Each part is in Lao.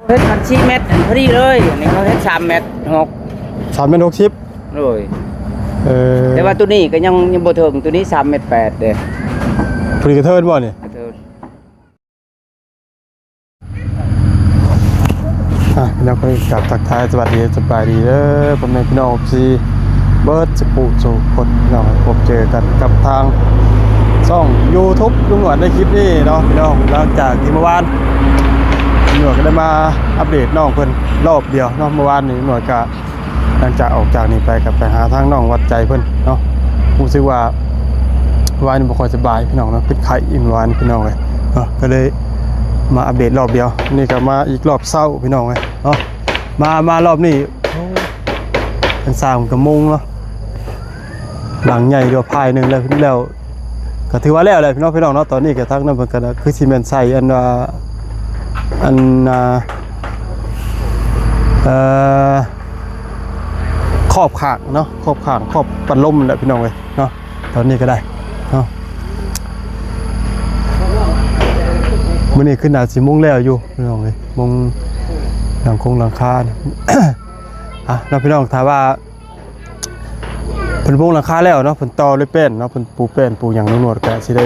ເຮັດພັນສີ່ແມັດພໍດີເລີຍ. ອັນນີ້ເຮົາເຮັດສາມແມັດຫົກ ສາມແມັດຫົກສິບ. ໂດຍ. ເອີ ແຕ່ວ່າໂຕນີ້ກໍຍັງ ຍັງບໍ່ເຖິງ, ໂຕນີ້ສາມແມັດແປດເດ້. ຜູ້ນີ້ກະເທີນບໍ່ນີ້? ກະເທີນ. ອ່ະ ພີ່ນ້ອງເອີຍ ກາບທັກທາຍສະຫວັດດີສະບາຍດີເດີ ພໍ່ແມ່ພີ່ນ້ອງ ເອັຟຊີ ເບິດສຸຜູ້ສູ່ຄົນເນາະ. ພົບເຈີກັນກັບທາງຊ່ອງຢູທູບລຸງໜວດໃນຄລິບນີ້ເນາະພີ່ນ້ອງ. ຫຼັງຈາກທີ່ເມື່ອວານລຸງໜວດກໍໄດ້ມາອັບເດດນ້ອງເພິ່ນລອບດຽວເນາະ. ເມື່ອວານນີ້ລຸງໜວດກະ ຫຼັງຈາກອອກຈາກນີ້ໄປກໍໄປຫາທາງນ້ອງວັດໃຈເພິ່ນເນາະ. ຮູ້ສຶກວ່າວານນີ້ບໍ່ຄ່ອຍສະບາຍພີ່ນ້ອງເນາະ, ເປັນໄຂ້ອີກວານນີ້ພີ່ນ້ອງເອີຍເນາະ, ກໍເລີຍມາອັບເດດລອບດຽວ. ນີ້ກໍມາອີກລອບເຊົ້າພີ່ນ້ອງເອີຍເນາະ. ມາ ມາລອບນີ້ ໂອ້ ທາງສ້າງເພິ່ນກໍມຸງເນາະ, ຫຼັງໃຫຍ່ເຫຼືອພາຍໜຶ່ງແລ້ວ ແລ້ວ ກໍຖືວ່າແລ້ວແຫຼະພີ່ນ້ອງ ພີ່ນ້ອງເນາະ. ຕອນນີ້ກໍທາງນັ້ນເພິ່ນກໍຄືຊິແມ່ນໃສ່ອັນວ່າ ອັນ ອ່າ ເອີ ຂອບຂ້າງເນາະ, ຂອບຂ້າງ ຂອບປັດລົມແຫຼະພີ່ນ້ອງເອີຍເນາະ. ຕອນນີ້ກໍໄດ້ເນາະ, ມື້ນີ້ຄືໜ້າຊິມຸງແລ້ວຢູ່ພີ່ນ້ອງເອີຍ, ມຸງຫຼັງຄົງຫຼັງຄາ. ອ່ະເນາະພີ່ນ້ອງ, ຖ້າວ່າ ເພິ່ນມຸງຫຼັງຄາແລ້ວເນາະ, ເພິ່ນຕໍ່ດ້ວຍແປ້ນເນາະ, ເພິ່ນປູແປ້ນປູຫຍັງ ລຸງໜວດກະຊິໄດ້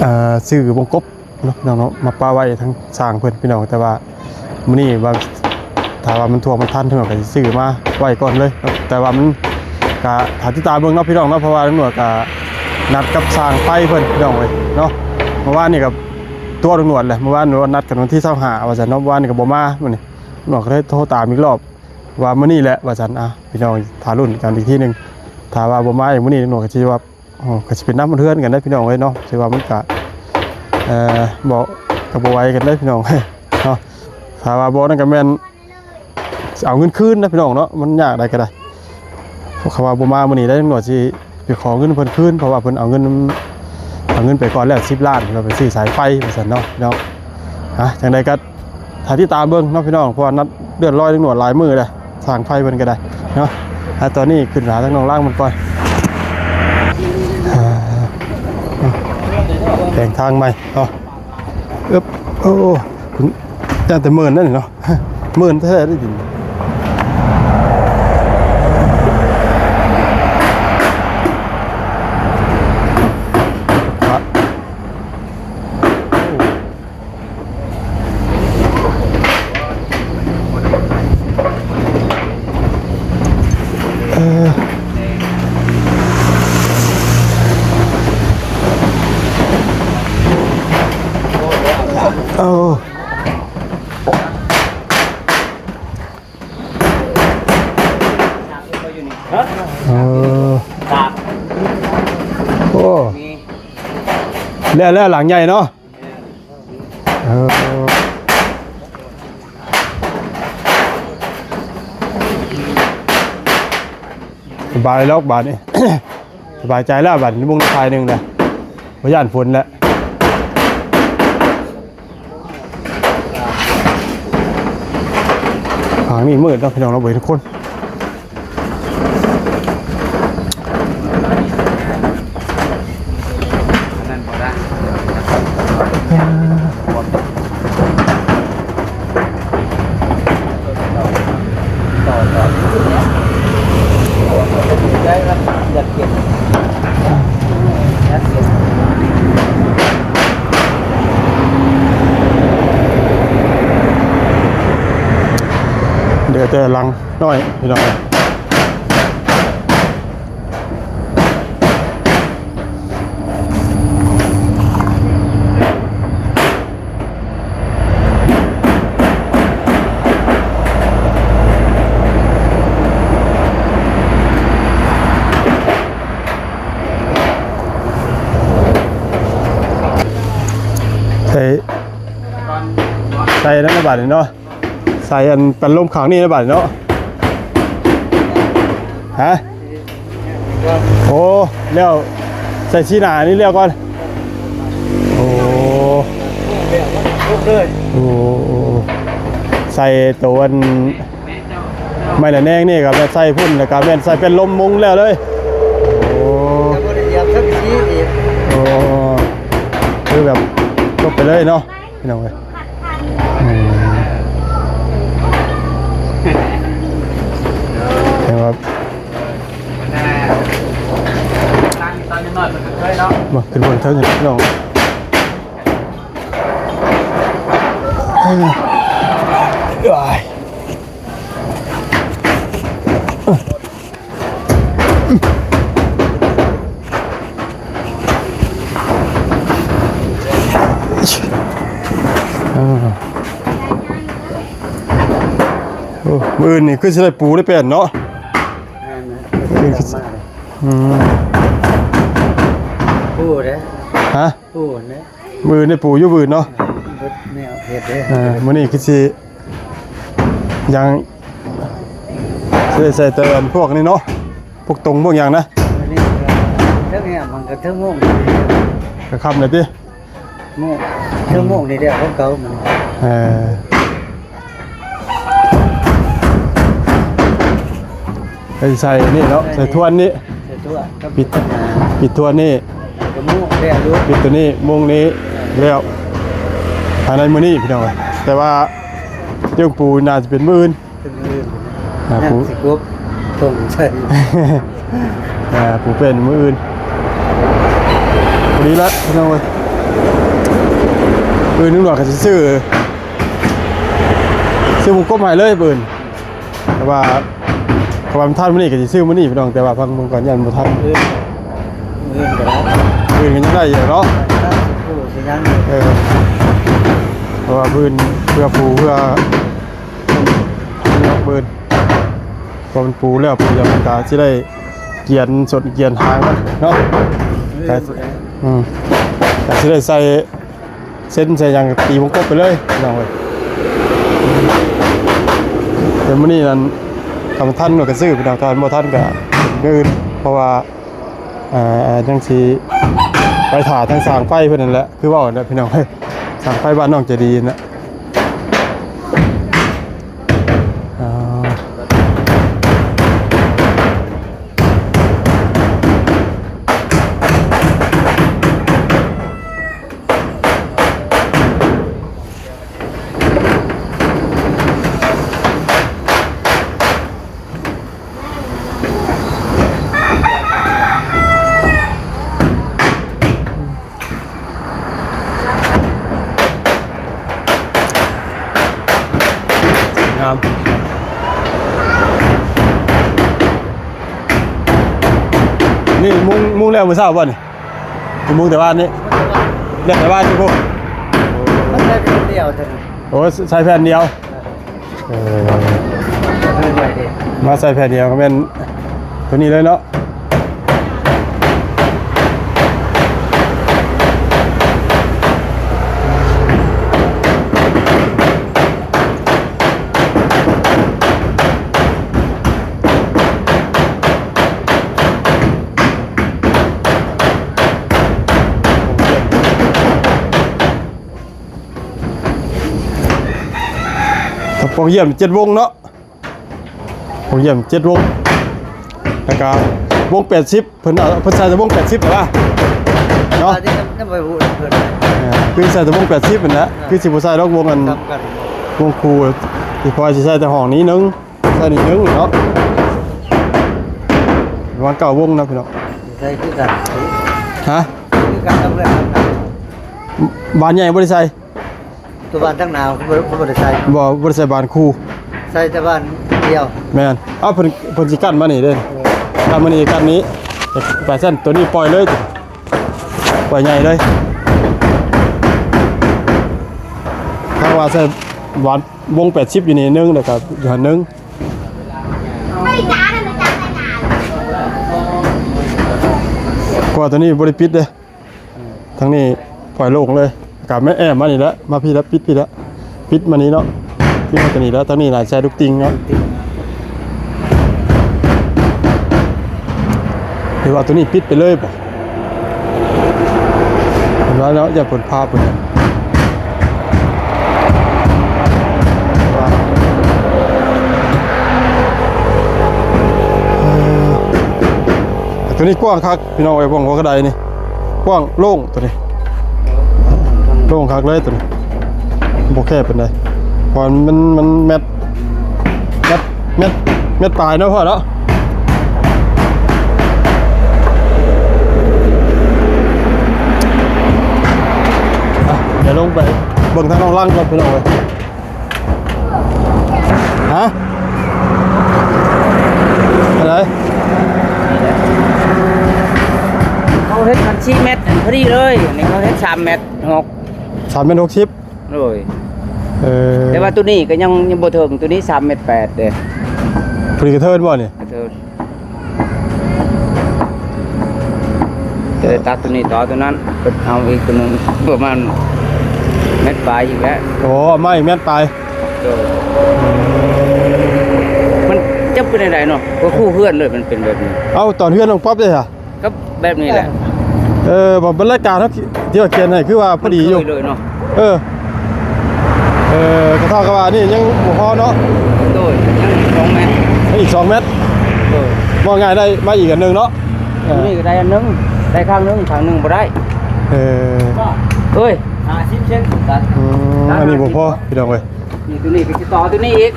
ເອີ ຊື້ວົງກົບເນາະ ເນາະ ມາປະໄວ້ທາງຊ່າງເພິ່ນພີ່ນ້ອງ. ແຕ່ວ່າມື້ນີ້ວ່າ ຖ້າວ່າມັນຖ້ວງມັນທັນ ເພິ່ນກະຊິຊື້ມາໄວ້ກ່ອນເລີຍເນາະ. ແຕ່ວ່າມັນກະຖ້າຕິດຕາມເບິ່ງເນາະພີ່ນ້ອງເນາະ, ເພາະວ່າລຸງໜວດກະນັດກັບຊ່າງໄຟເພິ່ນພີ່ນ້ອງເອີຍເນາະ. ເມື່ອວານນີ້ກະຕົວະລຸງໜວດແຫຼະ, ເມື່ອວານນັດກັນວັນທີຊາວຫ້າວ່າຊັ້ນເນາະ, ເມື່ອວານນີ້ກະບໍ່ມາ. ມື້ນີ້ລຸງໜວດກະເລີຍໂທຕາມອີກລອບ ວ່າມື້ນີ້ແຫຼະວ່າຊັ້ນ. ອ່ະ ພີ່ນ້ອງຖ້າລຸ້ນກັນອີກທີໜຶ່ງ, ຖ້າວ່າບໍ່ມາອີກມື້ນີ້ ລຸງໜວດກະຊິວ່າ ໂອ້ ກະຊິເປັນນ້ຳເຮືອນກັນໄດ໋ພີ່ນ້ອງເອີຍເນາະ. ຖືວ່າມັນກະ ເອີ ບໍ່ ກະບໍ່ໄຫວກັນໄດ໋ພີ່ນ້ອງເນາະ. ຖ້າວ່າບໍ່ນັ້ນກະແມ່ນຊິເອົາເງິນຄືນນະພີ່ນ້ອງເນາະ, ມັນຍາກໃດ໋ກະໄດ້. ເພາະຄຳວ່າບໍ່ມາມື້ນີ້ໄດ໋ ລຸງໜວດຊິ ໄປຂໍເງິນເພິ່ນຄືນ ເພາະວ່າເພິ່ນເອົາເງິນ ເອົາເງິນໄປກ່ອນແລ້ວສິບລ້ານ ເພື່ອໄປຊື້ສາຍໄຟວ່າຊັ້ນເນາະພີ່ນ້ອງ. ອ່ະ ຈັ່ງໃດກໍຖ້າຕິດຕາມເບິ່ງເນາະພີ່ນ້ອງ, ເພາະວ່ານັດເລື່ອນລອຍລຸງໜວດຫຼາຍມື້ແລ້ວ ຊ່າງໄຟເພິ່ນກໍໄດ້ເນາະ. ອ່ະ ຕອນນີ້ຂຶ້ນຫາທາງນ້ອງລາງມັນກ່ອນ ອ່າ ແປງທາງໃໝ່ເນາະ. ອຶບ ໂອ້ ຢ້ານແຕ່ເມີນນັ້ນເນາະ. ເມີນແທ້ໄດ໋ດິນ. ເອີ ເອົາ ເອີ ໂອ້ ແລ້ວ ແລ້ວຫຼັງໃຫຍ່ເນາະ. ເອີ ສະບາຍແລ້ວບາດນີ້ ສະບາຍໃຈແລ້ວບາດນີ້, ມຸງໄດ້ພາຍໜຶ່ງແລ້ວ ບໍ່ຢ້ານຝົນແລ້ວ. ທາງນີ້ມືດເນາະພີ່ນ້ອງເນາະ, ບໍ່ເຫັນຄົນ. ເຫຼືອແຕ່ຫຼັງນ້ອຍພີ່ນ້ອງ. ໃສ່ ໃສ່ນັ້ນລະບາດນີ້ເນາະ. ໃສ່ອັນປັນລົມຂ້າງນີ້ລະບາດເນາະ. ຮະ? ໂອ້ ແລ້ວໃສ່ຊີ້ໜ້ານີ້ແລ້ວກ່ອນ. ໂອ້ ໂອ້ ໃສ່ໂຕອັນໄມ້ລະແນງນີ້ກໍແມ່ນໃສ່ພຸ້ນ ແລ້ວກໍແມ່ນໃສ່ແປ້ນລົມມຸງແລ້ວເລີຍ. ໂອ້ ໂອ້ ຄືແບບຈົບໄປເລີຍເນາະ ພີ່ນ້ອງເອີຍ. ອືມ ມາຂຶ້ນເບິ່ງເທິງນີ້ພີ່ນ້ອງ. ໂອ້ ມື້ອື່ນນີ້ຄືຊິໄດ້ປູໄດ້ແປ້ນເນາະ. ແມ່ນນະ ຄືຊິ ອືມ ປູເດ້. ຮະ? ປູເດ້. ມື້ອື່ນໄດ້ປູຢູ່ມື້ອື່ນເນາະ. ເບິດແນວເຮັດເດ້. ເອີ ມື້ນີ້ຄືຊິຍັງຊິໄດ້ໃສ່ແຕ່ອັນພວກນີ້ເນາະ ພວກຕົງພວກຫຍັງນະ. ອັນນີ້ກໍເຖິງແຮມ ມັນກໍເຖິງໂມງ ກໍຄ່ຳແລ້ວຕິ. ໂມງ ເຖິງໂມງນີ້ແລ້ວ ຂອງເກົ່າມັນ. ເອີ ໄປໃສ່ນີ້ເນາະ ໃສ່ຖ້ວນນີ້ ໃສ່ຖ້ວນ ປິດ ປິດຖ້ວນນີ້ ກໍໂມງແລ້ວ ປິດຕົວນີ້ ໂມງນີ້ແລ້ວ ພາຍໃນມື້ນີ້ພີ່ນ້ອງເອີຍ. ແຕ່ວ່າເລື່ອງປູໜ້າຈະເປັນມື້ອື່ນ. ເປັນມື້ອື່ນ ອ່າ ປູ ຊິກົບຕົງໃສ່ ອ່າ ປູເປັນມື້ອື່ນ. ພໍດີລະພີ່ນ້ອງເອີຍ ມື້ອື່ນລຸງຫຼວງກໍຊິຊື້ ຊື້ໝູກົບໃຫ້ເລີຍມື້ອື່ນ. ແຕ່ວ່າ ເພາະວ່າມັນທັນມື້ນີ້ກໍຊິຊື້ມື້ນີ້ພີ່ນ້ອງ ແຕ່ວ່າຟັງເບິ່ງກ່ອນ ຢ້ານບໍ່ທັນ. ມື້ອື່ນ ມື້ອື່ນກໍໄດ້ ມື້ອື່ນກໍຍັງໄດ້ຢູ່ເນາະ. ເອີ ເພາະວ່າມື້ອື່ນເພື່ອປູ ເພື່ອ ມື້ອື່ນ ພໍມັນປູແລ້ວ ປູແລ້ວມັນກະຊິໄດ້ກຽນສົ້ນກຽນຫາງມັນເນາະ. ກະ ອືມ ກະຊິໄດ້ໃສ່ເຊັນໃສ່ຫຍັງ ຕີວົງກົບໄປເລີຍພີ່ນ້ອງເອີຍ. ແຕ່ມື້ນີ້ນັ້ນ ຄັນມັນທັນກໍຊື້ພີ່ນ້ອງ ຄັນບໍ່ທັນກໍມື້ອື່ນ ເພາະວ່າ ອ່າ ຍັງຊິໄປຖ້າທາງຊ່າງໄຟເພິ່ນນັ້ນແຫຼະ ຄືເວົ້ານັ້ນແຫຼະພີ່ນ້ອງເອີຍ ຊ່າງໄຟບ້ານນ້ອງໃຈດີນັ້ນແຫຼະ. ອ່າ ງາມ ນີ້ມຸງ ມຸງແລ້ວມື້ເຊົ້າບໍ່ນີ້? ມຸງແຕ່ວານນີ້ ແລ້ວແຕ່ວານນີ້ພຸ້ນ. ມັນໃຊ້ແຜ່ນດຽວເທົ່ານັ້ນ. ໂອ້ ໃຊ້ແຜ່ນດຽວ. ເອີ ມາໃສ່ແຜ່ນດຽວກໍແມ່ນຕົວນີ້ເລີຍເນາະ. ປອງຢ້ຽມເຈັດວົງເນາະ ປອງຢ້ຽມເຈັດວົງ ແລ້ວກະວົງແປດສິບ ເພິ່ນເອົາ ເພິ່ນໃສ່ແຕ່ວົງແປດສິບແລ້ວວ່າເນາະ. ເອີ ຄືໃສ່ແຕ່ວົງແປດສິບຫັ້ນແຫຼະ ຄືຊິບໍ່ໃສ່ດອກວົງອັນ ວົງຄູ່ ທີ່ພໍຊິໃສ່ແຕ່ຫ້ອງນີ້ໜຶ່ງ ໃສ່ນີ້ໜຶ່ງເນາະ ປະມານເກົ້າວົງນະພີ່ນ້ອງ. ໃສ່ຄືກັນ ຮະ ຄືກັນກັບເຮືອນ ບານໃຫຍ່ບໍ່ໄດ້ໃສ່ ຕົວບານທາງໜ້າກໍບໍ່ ກໍບໍ່ໄດ້ໃສ່ ບໍ່ ບໍ່ໄດ້ໃສ່ບານຄູ່ ໃສ່ແຕ່ບານດຽວ. ແມ່ນ ເອົາ ເພິ່ນ ເພິ່ນຊິກັ້ນມານີ້ເດ້ ເອີ ກັ້ນມານີ້ ກັ້ນນີ້ ໄປຊັ້ນ ຕົວນີ້ປ່ອຍເລີຍ ປ່ອຍໃຫຍ່ເລີຍ. ຖ້າວ່າໃສ່ບານ ວົງແປດສິບຢູ່ນີ້ໜຶ່ງ ແລ້ວກໍຢູ່ຫັ້ນໜຶ່ງ ເພາະວ່າຕົວນີ້ບໍ່ໄດ້ປິດເດ້ ທາງນີ້ປ່ອຍໂລ່ງເລີຍ ກະແມ່ນແອ້ມມານີ້ແຫຼະ ມາພີ້ລະ ປິດພີ້ລະ ປິດມານີ້ເນາະ ປິດມາຕົວນີ້ແຫຼະ ທາງນີ້ລະໃສ່ລູກຕິ່ງເນາະ. ຫຼືວ່າຕົວນີ້ປິດໄປເລີຍບໍ? ເຫັນວ່າເນາະ ຢ່າເພິ່ນພາເພິ່ນ ເອີ ຕົວນີ້ກວ້າງຄັກ ພີ່ນ້ອງເອີຍ ບ່ອນຫົວກະໄດນີ້ ກວ້າງໂລ່ງຕົວນີ້ ໂລ່ງຄັກເລີຍຕົວນີ້ ບໍ່ແຄບປານໃດ ເພາະມັນ ມັນແມັດ ແມັດ ແມັດ ແມັດປາຍເນາະພໍ່ເນາະ. ດຽວລົງໄປເບິ່ງທາງນ້ອງລັງກ່ອນພີ່ນ້ອງເອີຍ. ຮະ? ອັນໃດ? ເຂົາເຮັດກັນສີ່ແມັດ ອັນພໍດີເລີຍ. ອັນນີ້ເຂົາເຮັດສາມແມັດຫົກ ສາມແມັດຫົກສິບ. ໂດຍ ເອີ ແຕ່ວ່າໂຕນີ້ກໍຍັງ ຍັງບໍ່ເຖິງ ໂຕນີ້ສາມແມັດແປດເດ້. ຜູ້ນີ້ກະເທີນບໍ່ນີ້? ກະເທີນ. ກໍເລີຍຕັດໂຕນີ້ຕໍ່ໂຕນັ້ນ ເອົາອີກໂຕໜຶ່ງປະມານແມັດປາຍອີກແລ້ວ. ໂອ້ ເອົາມາອີກແມັດປາຍ. ໂດຍ ມັນຈັກເປັນຈັ່ງໃດເນາະ ກໍຄູ່ເຮືອນເລີຍ ມັນເປັນແບບນີ້. ເອົ້າ ຕອນເຮືອນນ້ອງປັອບເດ້ຫະ? ກໍແບບນີ້ແຫຼະ. ເອີ ບໍ່ ບັນລະການເຮົາທີ່ວ່າຂຽນໃຫ້ຄືວ່າພໍດີຢູ່ເລີຍເນາະ. ເອີ ເອີ ກະເທົ່າກັບວ່ານີ້ຍັງບໍ່ພໍເນາະ. ໂດຍ ຍັງອີກສອງແມັດ ຍັງອີກສອງແມັດ. ໂດຍ ເວົ້າງ່າຍໄດ້ມາອີກອັນໜຶ່ງເນາະ. ເອີ ນີ້ກໍໄດ້ອັນໜຶ່ງ ໄດ້ຂ້າງໜຶ່ງ ຂ້າງໜຶ່ງບໍ່ໄດ້. ເອີ ເອີຍ ຫ້າສິບເຊັນ. ອືມ ອັນນີ້ບໍ່ພໍພີ່ນ້ອງເອີຍ. ນີ້ ໂຕນີ້ກໍຊິຕໍ່ໂຕນີ້ອີກ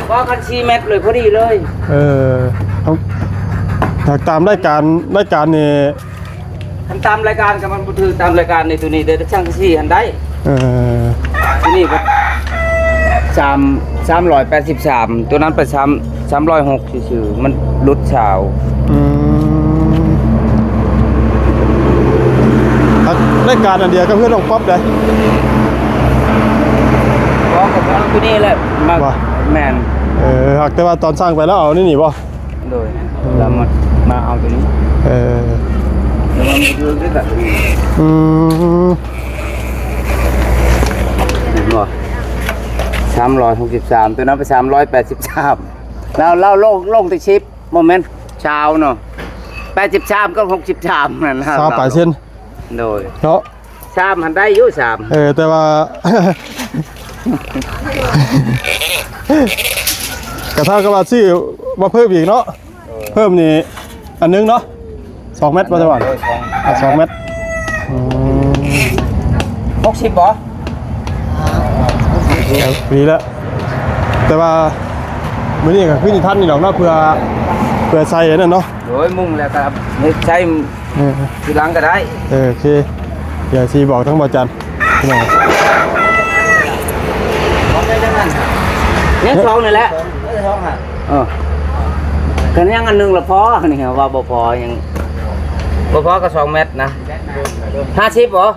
ພໍກັນສີ່ແມັດເລີຍ ພໍດີເລີຍ. ເອີ ຫາກຕາມລາຍການ ລາຍການນີ້ ຄັນຕາມລາຍການກໍມັນບໍ່ຖືກຕາມລາຍການ. ນີ້ ໂຕນີ້ໄດ້ສັງກະສີຫັ້ນໄດ້. ເອີ ໂຕນີ້ກໍສາມ ສາມຮ້ອຍແປດສິບສາມ ໂຕນັ້ນໄປສາມ ສາມຮ້ອຍຫົກຊື່ໆ ມັນຫຼຸດຊາວ. ອືມ ລາຍການອັນດຽວກັບເຮືອນນ້ອງປັອບເດ້. ບໍ່ ກໍເອົາໂຕນີ້ແຫຼະ ມາ ແມ່ນ. ເອີ ຫາກແຕ່ວ່າຕອນສັ່ງໄປແລ້ວເອົາໃນນີ້ບໍ່? ໂດຍ ອືມ ແລ້ວມາ ມາເອົາໂຕນີ້. ເອີ ແຕ່ວ່າມັນຄືກັນ ອືມ ເຫັນບໍ່? ສາມຮ້ອຍຫົກສິບສາມ ໂຕນັ້ນໄປສາມຮ້ອຍແປດສິບສາມ ແລ້ວ ແລ້ວລົງ ລົງແຕ່ສິບ ບໍ່ແມ່ນຊາວເນາະ ແປດສິບສາມກັບຫົກສິບສາມນັ້ນນະ ຊາວປາຍເຊັນ. ໂດຍ ເນາະ ຊາມຫັ້ນໄດ້ຢູ່ ຊາມ. ເອີ ແຕ່ວ່າ ກະເທົ່າກັບວ່າຊື້ມາເພີ່ມອີກເນາະ. ເພີ່ມນີ້ອັນໜຶ່ງເນາະ ສອງແມັດບໍ່ຕະວັນ? ໂດຍ ສອງ ອ່ະ ສອງແມັດ. ອືມ ຫົກສິບບໍ່? ດີແລ້ວ ແຕ່ວ່າມື້ນີ້ກໍຄືຊິທັນຢູ່ດອກເນາະ ເພື່ອ ເພື່ອໃສ່ອັນນັ້ນເນາະ. ໂດຍ ມຸງແລ້ວກໍເຮັດໃສ່ ເອີ ທີຫຼັງກໍໄດ້. ເອີ ໂອເຄ ດຽວຊິບອກທາງບ່າວຈັນ ພີ່ນ້ອງ. ຍັງສອງນີ້ແຫຼະ ເອີ ຄັນຍັງອັນໜຶ່ງລະພໍ ອັນນີ້ວ່າບໍ່ພໍ ຍັງບໍ່ພໍກໍສອງແມັດນະ. ຫ້າສິບບໍ່?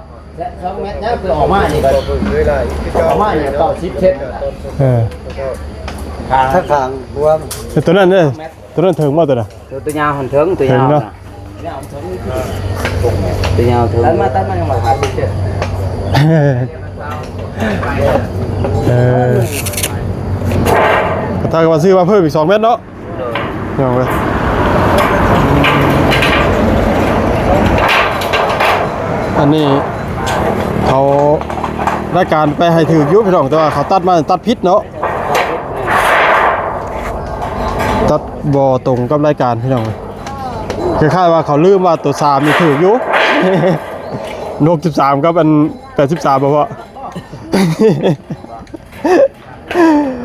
ສອງແມັດ ຍັງໄປອອກມານີ້ ອອກມານີ້ເກົ້າສິບເຊັນ. ເອີ ຂ້າງ ຂ້າງຮວມ ແຕ່ໂຕນັ້ນເດ້ ໂຕນັ້ນເຖິງບໍ່ໂຕນັ້ນ? ໂຕ ໂຕຍາວຫັ້ນເຖິງ ໂຕຍາວນະ ໂຕຍາວເຖິງ ຕັດມາ ຕັດມາຍັງວ່າຫ້າສິບເຈັດ. ເອີ ກະຖ້າວ່າຊື້ມາເພີ່ມອີກສອງແມັດເນາະ. ໂດຍ ພີ່ນ້ອງເອີຍ ອັນນີ້ເຂົາລາຍການໄປໃຫ້ຖືກຢູ່ພີ່ນ້ອງ ແຕ່ວ່າເຂົາຕັດມາຕັດຜິດເນາະ. ຕັດບໍ່ຕົງກັບລາຍການພີ່ນ້ອງ ຄ້າຍໆວ່າເຂົາລືມວ່າໂຕສາມນີ້ຖືກຢູ່ ຫົກສິບສາມກັບອັນແປດສິບສາມບໍ່ພໍ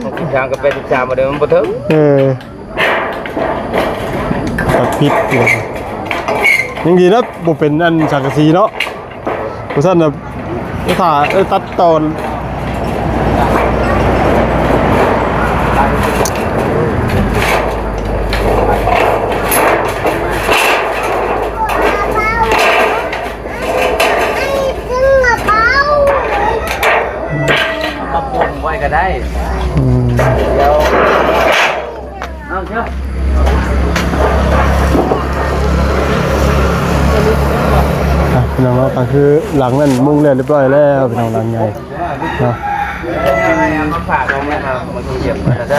ຫົກສິບສາມກັບແປດສິບສາມບໍ່ໄດ້ ມັນບໍ່ເຖິງ. ເອີ ຕັດຜິດຢູ່ ຍັງດີນະ ບໍ່ເປັນອັນສັງກະສີເນາະ. ບໍ່ຊັ້ນນະ ຖ້າໄດ້ຕັດຕອນ ມາປຸງໄວ້ກໍໄດ້. ອືມ ດຽວ ເອົາເຊີນ ອ່ະ ພີ່ນ້ອງເນາະ ກໍຄືຫຼັງນັ້ນມຸງແລ້ວຮຽບຮ້ອຍແລ້ວ ພີ່ນ້ອງ ຫຼັງໃຫຍ່ເນາະ. ມາຝາກເອົາ ມາ ມາຢຽບເດີ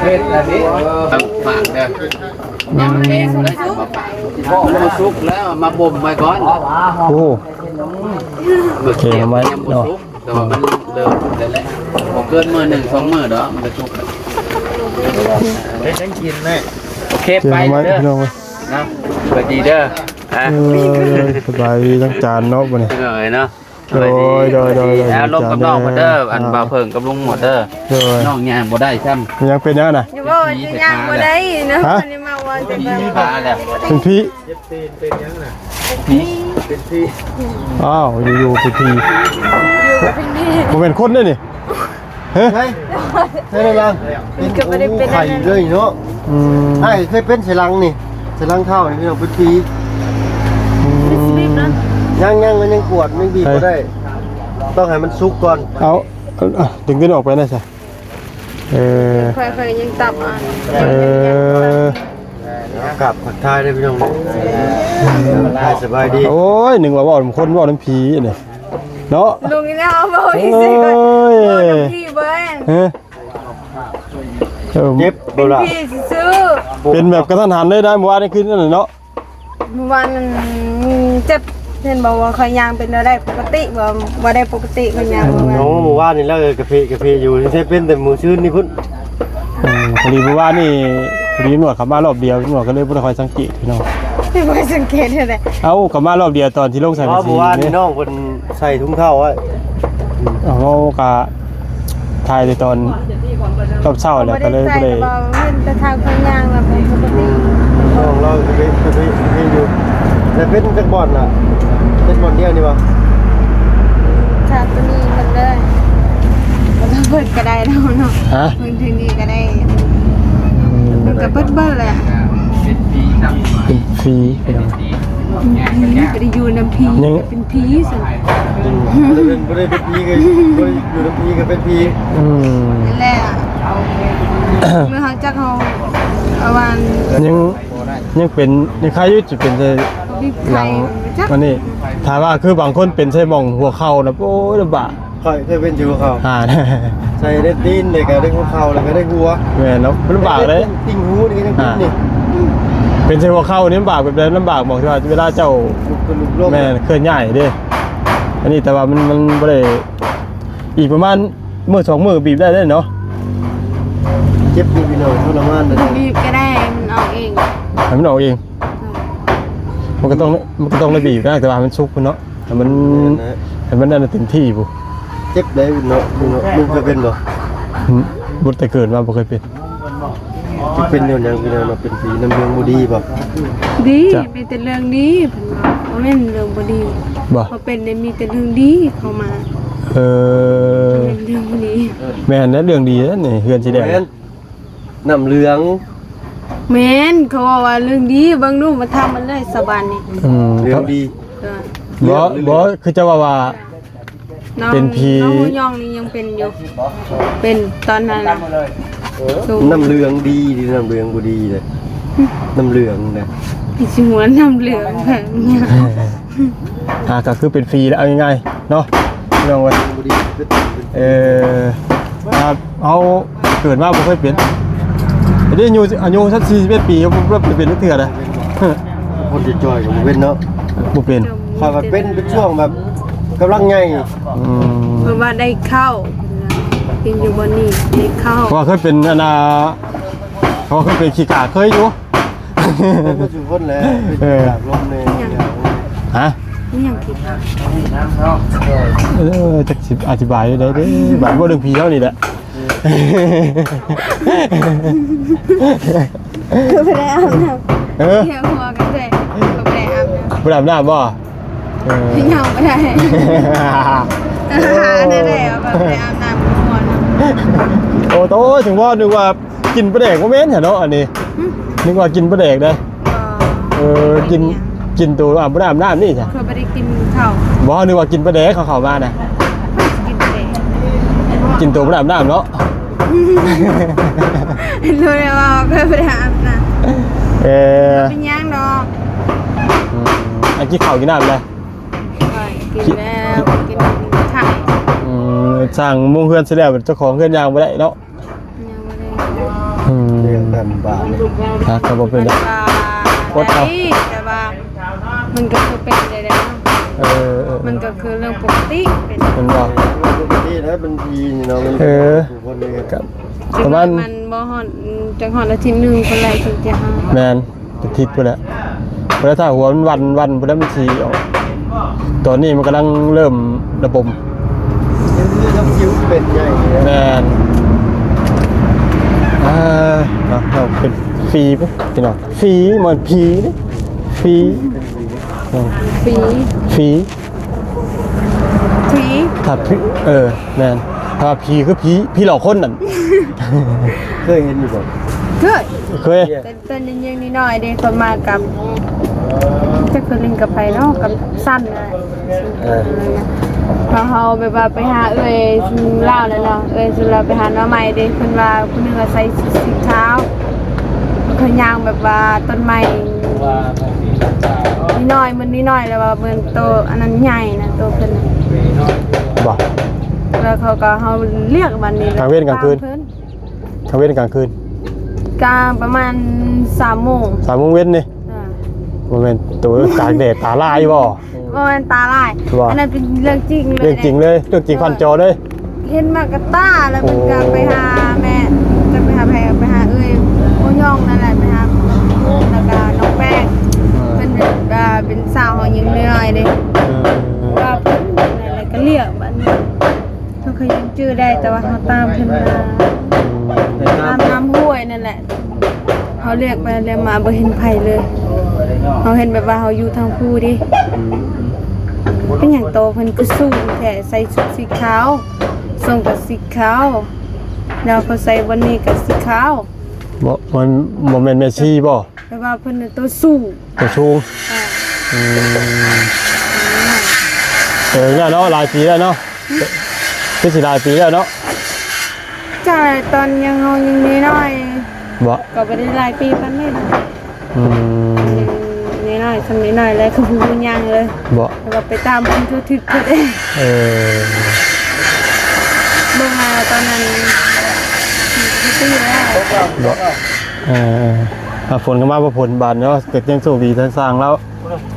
ເຮັດລະນີ້ ເອີ ຝາກເດີ ອືມ ຍັງບໍ່ສຸກ ບໍ່ ມັນບໍ່ສຸກແລ້ວ ມາບົ່ມໄວ້ກ່ອນ. ໂອ້ ໂອເຄ ເອົາໄວ້ເນາະ. ແຕ່ວ່າມັນເລີ່ມໄດ້ແລ້ວ ບໍ່ເກີນມື້ໜຶ່ງສອງມື້ດອກ ມັນກະສຸກ. ເຮັດຫຍັງກິນແມ່? ໂອເຄ ໄປເດີ ພີ່ນ້ອງເອີຍ ນະ ສະບາຍດີເດີ. ອ່າ ເອີ ສະບາຍດີທາງຈານເນາະ ບັດນີ້ ເອີ ເນາະ ໂດຍ ໂດຍ ໂດຍ ໂດຍ ລົມກັບນ້ອງເພິ່ນເດີ ອັນ ອ່າ ບ່າວເຜິ້ງກັບລຸງໝົດເດີ. ໂດຍ ນ້ອງຍ່າງບໍ່ໄດ້ຊ້ຳ. ຍັງເປັນຫຍັງນະ? ຢູ່ບໍ່ ຍ່າງບໍ່ໄດ້ເນາະ. ຮະ? ອັນນີ້ມາວ່າຈະ ເປັນຜີ ເປັນຫຍັງນະ? ຜີ ເປັນຜີ. ອ້າວ ຢູ່ໆເປັນຜີ. ຢູ່ເປັນຜີ. ບໍ່ແມ່ນຄົນເດ້ນີ້. ຮະ? ໃຊ່ ໃຊ່ແລ້ວລະ. ມັນກໍບໍ່ໄດ້ເປັນ ໂອ້ ໄຂ້ເລີຍເນາະ. ອືມ ອ້າຍເຄີຍເປັນໃສ່ຫຼັງນີ້ ໃສ່ຫຼັງເທົ້ານີ້ ພີ່ນ້ອງ ເປັນຜີ. ອືມ ຍັງໆ ມັນຍັງກວດ ຍັງບີບບໍ່ໄດ້. ຕ້ອງໃຫ້ມັນສຸກກ່ອນ. ເອົາ ເອົາ ດຶງຕົວນີ້ອອກໄປແດ່ຊະ. ເອີ ຂ້ອຍ ຂ້ອຍຍັງຕັບອັນ ເອີ ກາບທັກທາຍເດີພີ່ນ້ອງເດີ. ສະບາຍດີ. ໂອ້ຍ ນຶກວ່າເວົ້ານຳຄົນ ເວົ້ານຳຜີນີ້ເນາະ. ລຸງນີ້ແຫຼະເວົ້າ ເວົ້າຊື່ໆ ໂອ້ຍ ເວົ້ານຳຜີເບິ່ງ. ຮະ? ເອີ ເຈັບບໍ່ລະ? ເປັນຜີຊື່ໆ. ເປັນແບບກະທັນຫັນເລີຍນະ ມື້ວານນີ້ຄືນັ້ນເນາະ. ເມື່ອວານນັ້ນເຈັບ ເຫັນບອກວ່າຂ້ອຍຍ່າງເປັນແນວໃດ ປົກກະຕິບໍ່? ບໍ່ໄດ້ປົກກະຕິ ຂ້ອຍຍ່າງເມື່ອວານ. ໂອ້ ເມື່ອວານນີ້ລາວກະເພກະເພຢູ່ ແຕ່ເປັນແຕ່ມື້ຊືນນີ້ພຸ້ນ. ອືມ ພໍດີເມື່ອວານນີ້ ພໍດີນວດເຂົ້າມາລອບດຽວ ນວດກໍເລີຍບໍ່ໄດ້ຄ່ອຍສັງເກດພີ່ນ້ອງ. ບໍ່ໄດ້ສັງເກດເທົ່າໃດ. ເອົ້າ ເຂົ້າມາລອບດຽວຕອນທີ່ລົງສັງກະສີ. ເມື່ອວານນີ້ນ້ອງເພິ່ນ ໃສ່ຖົງເທົ້າໄວ້. ເຮົາກະຖ່າຍແຕ່ຕອນຮອບເຊົ້າແລ້ວ ກະເລີຍບໍ່ໄດ້ ເຫັນແຕ່ທາງເພິ່ນຍ່າງແລ້ວກໍປົກກະຕິ. ນ້ອງລາວກະເປັນ ກະເປັນຢູ່. ແຕ່ເປັນຈັກບ່ອນລະ? ເປັນບ່ອນດຽວນີ້ບໍ່? ຖ້າໂຕນີ້ມັນເລີຍ ບໍ່ຕ້ອງເບິ່ງກະໄດ້ເນາະ. ຮະ? ເບິ່ງທາງນີ້ກະໄດ້. ອືມ ມັນກະເບິດໆແຫຼະ. ເປັນຜີພີ່ນ້ອງ. ອືມ ບໍ່ໄດ້ຢູ່ນຳຜີ ຍັງເປັນຜີຊັ້ນ. ອືມ ບໍ່ໄດ້ເປັນ ບໍ່ໄດ້ເປັນຜີກໍ ບໍ່ໄດ້ຢູ່ນຳຜີກໍເປັນຜີ. ອືມ ນັ້ນແຫຼະ. ເມື່ອເຮົາຈັກເຮົາອາວານ ຍັງ ຍັງເປັນ ຍັງໄຄຢູ່ ຈະເປັນໃສ່ຫຼັງ. ອັນນີ້ ຖ້າວ່າຄືບາງຄົນເປັນໃສ່ໝ່ອງຫົວເຂົ່ານະ ໂອ້ຍ ລຳບາກ. ຂ້ອຍເຄີຍເປັນຢູ່ຫົວເຂົ່າ. ອ່າ ໃສ່ໄດ້ຕີນ ແລ້ວກໍໄດ້ຫົວເຂົ່າ ແລ້ວກໍໄດ້ຫົວ. ແມ່ນເນາະ ມັນລຳບາກເດ້. ຕິ່ງຫູນີ້ກໍຍັງເປັນນີ້. ອ່າ ເປັນໃສ່ຫົວເຂົ່ານີ້ລຳບາກແບບໃດ? ລຳບາກໝ່ອງທີ່ວ່າເວລາເຈົ້າ ລຸກຂຶ້ນລຸກລົງ. ແມ່ນ ເຄື່ອນຍ້າຍເດ້. ອັນນີ້ແຕ່ວ່າມັນ ມັນບໍ່ໄດ້ ອີກປະມານມື້ສອງມື້ບີບໄດ້ເດ້ເນາະ. ເຈັບຢູ່ພີ່ນ້ອງ ທໍລະມານເດ້. ບໍ່ບີບກໍໄດ້ ມັນອອກເອງ. ໃຫ້ມັນອອກເອງ. ອືມ ມັນກໍຕ້ອງ ມັນກໍຕ້ອງໄດ້ບີບນະ ແຕ່ວ່າໃຫ້ມັນສຸກພຸ້ນເນາະ. ໃຫ້ມັນ ແມ່ນແຫຼະ ໃຫ້ມັນອັນນັ້ນເຕັມທີ່ພຸ້ນ. ເຈັບໄດ້ເນາະ ເນາະ. ລຸງເຄີຍເປັນບໍ່? ອືມ ບໍ່ ແຕ່ເກີດມາບໍ່ເຄີຍເປັນ. ເປັນຍ້ອນຫຍັງພີ່ນ້ອງເນາະ ເປັນຜີນຳເລື່ອງບໍ່ດີບໍ່? ດີ ມີແຕ່ເລື່ອງດີເພິ່ນວ່າ ບໍ່ແມ່ນເລື່ອງບໍ່ດີບໍ່? ເຂົາເປັນໄດ້ມີແຕ່ເລື່ອງດີເຂົ້າມາ. ເອີ ເປັນເລື່ອງບໍ່ດີ. ແມ່ນແຫຼະ ເລື່ອງດີແຫຼະນີ້ ເຮືອນຊິແລ້ວ. ແມ່ນ ນ້ຳເຫຼືອງ. ແມ່ນ ເຂົາເວົ້າວ່າເລື່ອງດີ ເບິ່ງດູ ມາຖາມມັນເລີຍສະບານນີ້. ອືມ ເລື່ອງດີ. ເອີ ບໍ່ ບໍ່ ຄືຈະເວົ້າວ່າ ນ້ອງ ເປັນຜີ ນ້ອງຫົວຫຍ້ອງນີ້ຍັງເປັນຢູ່ ເປັນຕອນນັ້ນນະ. ນ້ຳເຫຼືອງດີ ນ້ຳເຫຼືອງບໍ່ດີເດ້ ນ້ຳເຫຼືອງນະ. ຊິຫົວນ້ຳເຫຼືອງ. ອ່າ ກໍຄືເປັນຜີແລ້ວ ເອົາງ່າຍໆເນາະ ພີ່ນ້ອງເອີຍ. ເອີ ເຮົາເກີດມາບໍ່ເຄີຍເປັນ. ເດ ອາຍຸ ອາຍຸສັກສີ່ສິບເອັດປີ ບໍ່ເຄີຍເປັນຈັກເທື່ອເດ້. ຄົນຈ່ອຍໆກໍບໍ່ເປັນເນາະ. ບໍ່ເປັນ. ຂ້ອຍວ່າເປັນ ເປັນຊ່ວງແບບກຳລັງໃຫຍ່. ອືມ ເພາະວ່າໄດ້ເຂົ້າ ເປັນຢູ່ບ່ອນນີ້ໄດ້ເຂົ້າ. ເພາະວ່າເຄີຍເປັນອັນນ່າ ເພາະວ່າເຄີຍເປັນຂີ້ກາກເຄີຍຢູ່. ເປັນມາສູ່ຄົນແຫຼະ. ເອີ ເປັນຢາກລົມແດ່. ຮະ? ອີຫຍັງທີ່ ເອີ ຈັກຊິອະທິບາຍໄດ້ເດ້ ບາດເວົ້າເລື່ອງຜີເຮົານີ້ແຫຼະ. ຄືບໍ່ໄດ້ອາບນ້ຳ. ເອີ ຮຽກຫົວກັນແທ້ ຄືບໍ່ໄດ້ອາບນ້ຳ. ບໍ່ໄດ້ອາບນ້ຳບໍ່? ເອີ ຍັງບໍ່ໄດ້. ແນວໃດກໍບໍ່ໄດ້ອາບນ້ຳຫົວນຳ. ໂອ້ໂຕ ເຖິງວ່າ ນຶກວ່າ ກິນປາແດກບໍ່ແມ່ນຫະເນາະອັນນີ້. ຫຶ? ນຶກວ່າກິນປາແດກເດ້. ບໍ່ ເອີ ກິນ ກິນໂຕອາບ ບໍ່ໄດ້ອາບນ້ຳນີ້ຊະ. ເຂົາບໍ່ໄດ້ກິນເຂົ້າ. ບໍ່ ນຶກວ່າກິນປາແດກເຂົາເຂົ້າມານະ. ກິນປາແດກ ກິນໂຕບໍ່ໄດ້ອາບນ້ຳເນາະ. ຮູ້ແລ້ວວ່າເຂົາບໍ່ໄດ້ອາບນ້ຳ. ເອີ ເປັນຫຍັງດອກ. ອືມ ອັນກິນເຂົ້າກິນນ້ຳແລ້ວ? ກິນແລ້ວ ກິນ ກິນໄຂ່. ອືມ ສ້າງມຸງເຮືອນເສັດແລ້ວ ເຈົ້າຂອງເຮືອນຍ່າງບໍ່ໄດ້ເນາະ. ຍັງບໍ່ໄດ້. ອືມ ເລື່ອງການບ້ານນີ້ ຫາກໍບໍ່ເປັນ ແຕ່ວ່າ ອົດເອົາ ໄດ້ ແຕ່ວ່າມັນກໍຄືເປັນໄດ້ເນາະ. ເອີ ເອີ ມັນກໍຄືເລື່ອງປົກກະຕິ ເປັນ ແມ່ນບໍ່? ປົກກະຕິແລ້ວ ເປັນຜີນີ້ເນາະ. ເອີ ມັນ ປະມານ ມັນບໍ່ຮອດ ອືມ ຈັກຮອດອາທິດໜຶ່ງພຸ້ນແຫຼະ ເຖິງຈະຫາຍ. ແມ່ນ ອາທິດພຸ້ນແຫຼະ. ເວລາຖ້າຫົວມັນວັນ ວັນພຸ້ນແຫຼະ ມັນຊິອອກ. ຕອນນີ້ມັນກຳລັງເລີ່ມລະບົມ. ຍັງມີນ້ຳຄິວເປັນໃຫຍ່ຢູ່ເດ້. ແມ່ນ. ອ່າ ເນາະ ເຮົາເປັນຜີພຸ້ນ ພີ່ນ້ອງ. ຜີ ມັນຜີເດ້ ຜີ. ຟຣີ ຟຣີ ຟຣີ ຖ້າຜີ ເອີ ແມ່ນ ຖ້າຜີຄືຜີ ຜີຫຼອກຄົນນັ້ນ ເຄີຍເຫັນຢູ່ບໍ່? ເຄີຍ ເຄີຍ ແຕ່ ແຕ່ຍັງນ້ອຍໆເດ້ ເຂົາມາກັບ ຈັກເພິ່ນຫຼິ້ນກັບໃຜເນາະ ກັບສັນນັ້ນແຫຼະ ເອີ ເຮົາ ເຮົາແບບວ່າໄປຫາເອື້ອຍຊຸມລາວແຫຼະເນາະ ເອື້ອຍຊຸມລາວໄປຫາໜໍ່ໄມ້ເດ້ ເພິ່ນວ່າຜູ້ໜຶ່ງວ່າໃສ່ຊຸດສີຂາວ ເພິ່ນຍ່າງແບບວ່າຕົ້ນໄມ້ນ້ອຍໆ ມັນນ້ອຍໆ ແລ້ວວ່າເບິ່ງໂຕອັນນັ້ນໃຫຍ່ນະ ໂຕເພິ່ນນະ ບໍ່ ແລ້ວເຂົາກໍ ເຮົາລຽກບັດນີ້ ກາງເວັນກາງຄືນ ຕາມເພິ່ນ ກາງເວັນກາງຄືນ? ກາງປະມານສາມໂມງ ສາມໂມງເວັນນີ້ ອ່າ ບໍ່ແມ່ນໂຕກາງແດດຕາລາຍບໍ່? ບໍ່ແມ່ນຕາລາຍ ວ່າ ອັນນັ້ນເປັນເລື່ອງຈິງເລີຍ ເລື່ອງຈິງເລີຍ ເລື່ອງຈິງ ເອີ ຜ່ານຈໍເລີຍ ເຫັນມາກະຕາ ແລ້ວເພິ່ນກໍ ໂອ້ ໄປຫາແມ່ ຈະໄປຫາໃຜ ໄປຫາເອື້ອຍໂອ້ຍອງນັ້ນແຫຼະ ໄປຫາ ແລ້ວກໍນ້ອງແປ້ງ ເອີ ເພິ່ນເປັນ ອ່າ ເປັນສາວເຮົາຍັງນ້ອຍເດ້ ເອີ ວ່າເພິ່ນນັ້ນແຫຼະ ກໍລຽກບັດນີ້ ເຮົາກໍຍັງຈື່ໄດ້ ແຕ່ວ່າເຮົາຕາມເພິ່ນມາ ອືມ ຕາມນ້ຳຫ້ວຍນັ້ນແຫຼະ ເຮົາລຽກໄປລຽກມາບໍ່ເຫັນໃຜເລີຍ ເຮົາເຫັນແບບວ່າເຮົາຢູ່ທາງພູເດ້ ອືມ ເປັນຫຍັງໂຕເພິ່ນຄືສູງແທ້ ໃສ່ຊຸດສີຂາວ ສົ້ງກໍສີຂາວ ແລ້ວເຂົາໃສ່ບ່ອນນີ້ກໍສີຂາວ ບໍ່ ມັນບໍ່ແມ່ນແມ່ຊີບໍ່? ແປວ່າເພິ່ນໂຕສູງ ໂຕສູງ ອ່າ ອືມ ເອີ ແລ້ວເນາະ ຫຼາຍປີແລ້ວເນາະ ຄືຊິຫຼາຍປີແລ້ວເນາະ ຈາກຕອນຍັງ ເຮົາຍັງນ້ອຍໆ ບໍ່ ກໍບໍ່ໄດ້ຫຼາຍປີປານໃດດອກ ອືມ ຍັງນ້ອຍໆ ສ່ຳນ້ອຍໆ ແລ້ວຄືບໍ່ຮູ້ຫຍັງເລີຍ ບໍ່ ແຕ່ວ່າໄປຕາມເພິ່ນທົ່ວທຶກເພິ່ນເອງ ເອີ ເບິ່ງມາຕອນນັ້ນ ສີ່ປີແລ້ວ ບໍ່ ເອີ ອ່າ ຝົນກໍມາບໍ່ຝົນບາດເນາະ ກໍຍັງໂຊກດີທາງຊ່າງລາວ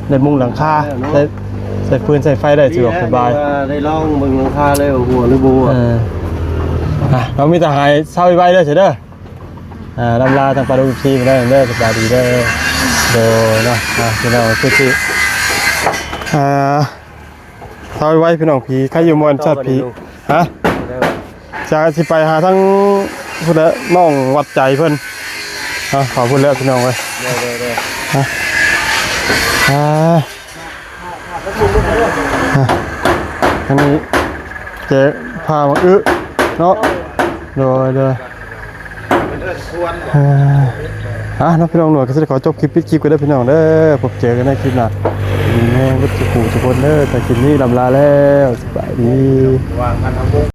ໄດ້ມຸງຫຼັງຄາ ໄດ້ໃຊ້ຟືນໃຊ້ໄຟໄດ້ສະດວກສະບາຍ ໄດ້ລອງເບິ່ງຫຼັງຄາແລ້ວ ຮົ່ວຫຼືບໍ່ຮົ່ວ ເອີ ອ່ະ ເຮົາມີແຕ່ໃຫ້ເຊົາໄວໆເດີ ເດີ ອ່າ ລຳລາທາງປາລຸງ ເອັຟຊີ ເດີ ເດີ ສະບາຍດີເດີ ໂດຍເນາະ ອ່າ ພີ່ນ້ອງ ຄືຊິ ອ່າ ເຊົາໄວໆ ພີ່ນ້ອງ ຜີ ໃຄຢູ່ໝໍນສັດຜີ ຮະ ຈະຊິໄປຫາທາງພຸ້ນແຫຼະ ນ້ອງວັດໃຈເພິ່ນ ເອົາ ເຂົ້າພຸ້ນແລ້ວພີ່ນ້ອງເອີຍ ເດີໆໆ ຮະ ອ່າ ອ່າ ອັນນີ້ແຈກຜ້າໝາກອຶເນາະ ໂດຍໆ ອ່າ ອ່າ ເນາະ ພີ່ນ້ອງ ໜ່ວຍກໍຊິໄດ້ຂໍຈົບຄລິບ ປິດຄລິບກັນເດີພີ່ນ້ອງເດີ ພົບເຈີກັນໃນຄລິບໜ້າ ດີແຮງເບິດທຸກຜູ້ທຸກຄົນເດີ ແຕ່ຄລິບນີ້ລຳລາແລ້ວ ສະບາຍດີ.